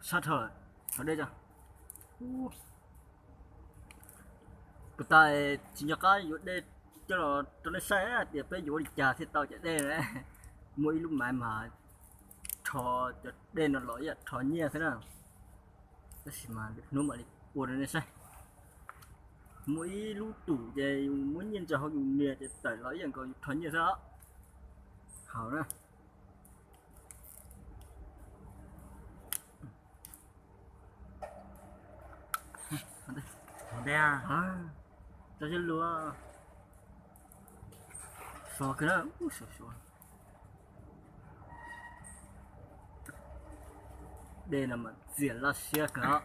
Sab dhau lawm, thov dej tso. Kuv tas tsis nco qab yuav dej coj los rau nej saib tias peb yuav ua li cas thiaj tau cov dej na. Muaj ib lub maiv mas rho cov dej no los ib yam rho nyiaj xwb na. Tab sis mas lwm hnub mam li ua rau nej saib. Muaj ib lub tum ces yus muab nyiaj ntsaws hauv yus nias ces tawm los ib yam nkaus yus rho nyiaj xwb os. Haus na. Tso siab lug. Sov kawg na, sov. Dej no mas txias laj siab kawg os.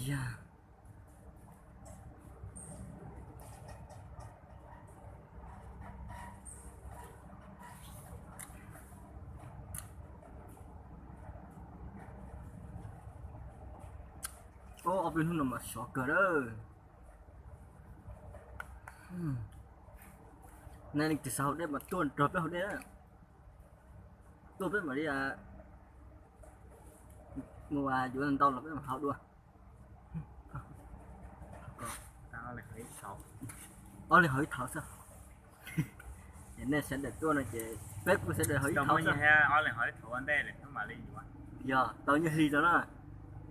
Yog. Ob peb hnub no mas sov kawg lawm. Nai leej twg xav haus dej mas tuaj nrog peb haus dej na. Tuaj peb mam li mus yuav ntau los peb mam haus dua. Ob leeg haus ib thaum xwb. Nej sawv daws tuaj no ces peb kuj sawv daws haus ib thaum xwb. Yog tau nyiaj hli tso na.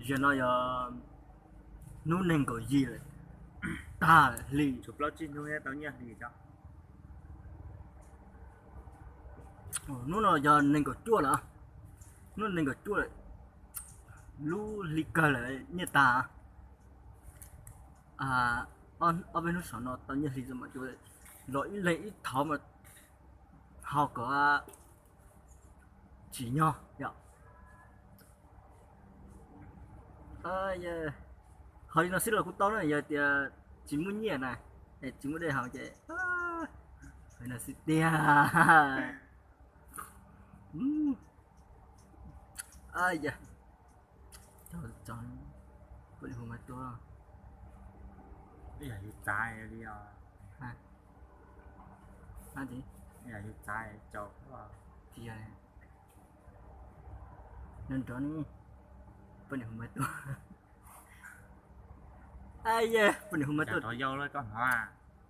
Zaum no yog hnub nees nkaum yim lawm, tag hli. Hnub no yog nees nkaum cuaj lawm, hnub nees nkaum cuaj lawm, lub hli kawg lawm nyiaj tag. Ob peb hnub saum no tau nyiaj hli tso mas cuag los ib leeg ib thaum mas haus kom tsim nyog yom. Haus li no xwb los kuj tau na, yog tias tsis muaj nyiaj na, es tsis muaj dej haus ces no xwb tiag. Poj niam hu mas tuaj. Yog yus txav li os. Yog yus txav tsaus. Tsis yog, nrov nrov ne. Poj niam hu mas tuaj. Poj niam hu mas tuaj.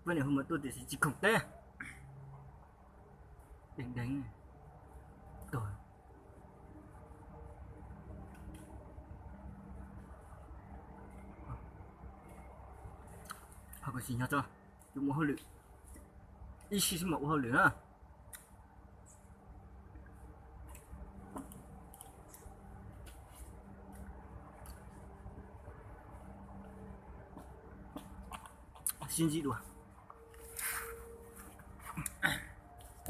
Poj niam hu mas tuaj tiam sis tsis khoom teb. Deev deev. Tuag. Ho kuv tsis nyob tso, yuav mus hauj lwm, ib sij sib mam ua hauj lwm na. Sib ntsib dua.